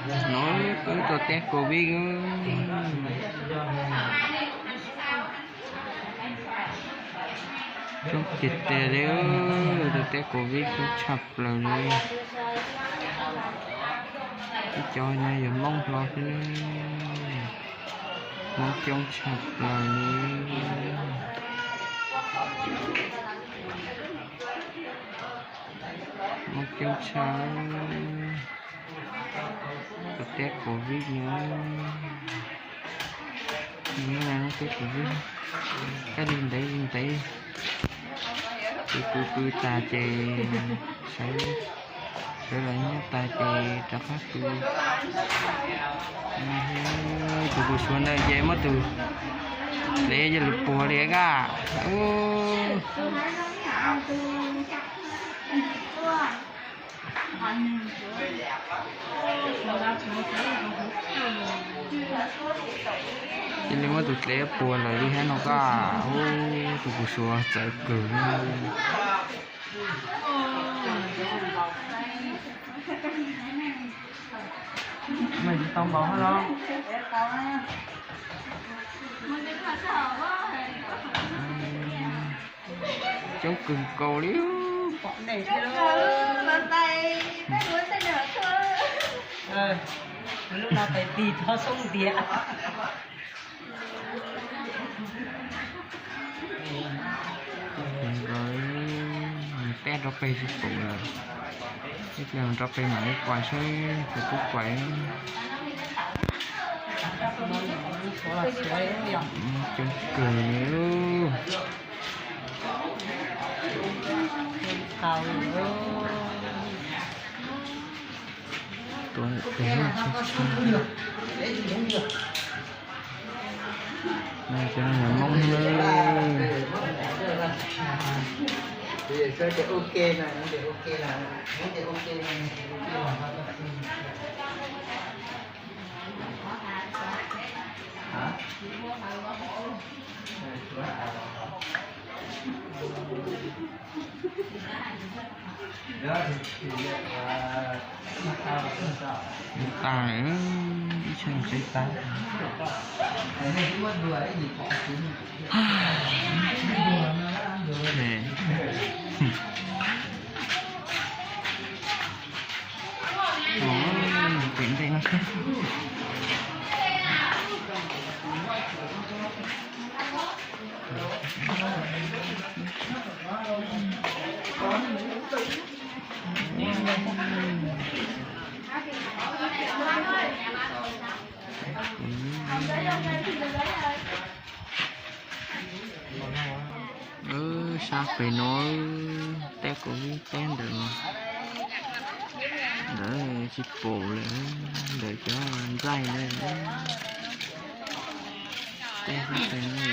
No, tus teb covid, coob tiag tiag li, tus teb covid coob tshaj plaws li. Ib co no yog Hmoob hlo xwb na, Hmoob coob tshaj plaws li. Hmoob coob tshaj, tus teb covid no, teb covid, kab li ntev li ntev, pw pw pw tas ces sawv, sawv los nyob tas ces rov qab pw. Tus kuv suav ntawd ces muab tus dlev coj lug puag li kab. Cia li muab tus dlev puag lawm li thiab no koj. Ub, tus kuv suav txawv kawg li. Tsis tau npaum no los? Coob kawg nkaus li. Lub no tes tig rov xoob ntiag. Teb rau peg tsis pum lawm, ib pliag rau peg mam li kuais saib puas pub kuais. Coob kawg li. Tuav peg tshaj tshaj. Cov no yog Hmoob na. Tas lawm, ib txhia tsev tas. Pem ntej no seb. Sab pem no teb covid teb ntawm, ntawd tsis pum lawm, ntawm cov ntxaij ntawd. Teb sab pem no.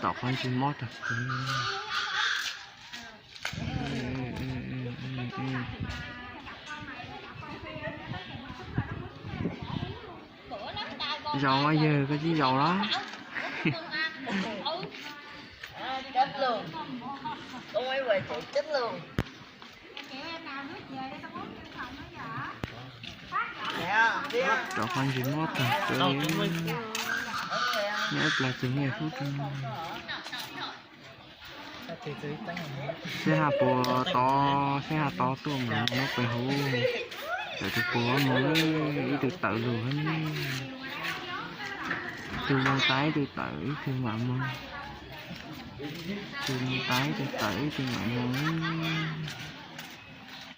Tom qhov ntsis mob tag kawg. Zaum mas yawg koj tsis zaum los? Rau qhov ntsis mob tag kawg, nyob ib plag txog nyiaj hlub rau. Seb haj puas tod, seb haj tod tuaj mas mus nyob pem hauv. Tawm tus puas mus, ib tug tawm lug, ib tug mus tas ib tug tawm ib tug mam mus, ib tug mus tas ib tug tawm ib tug mam mus.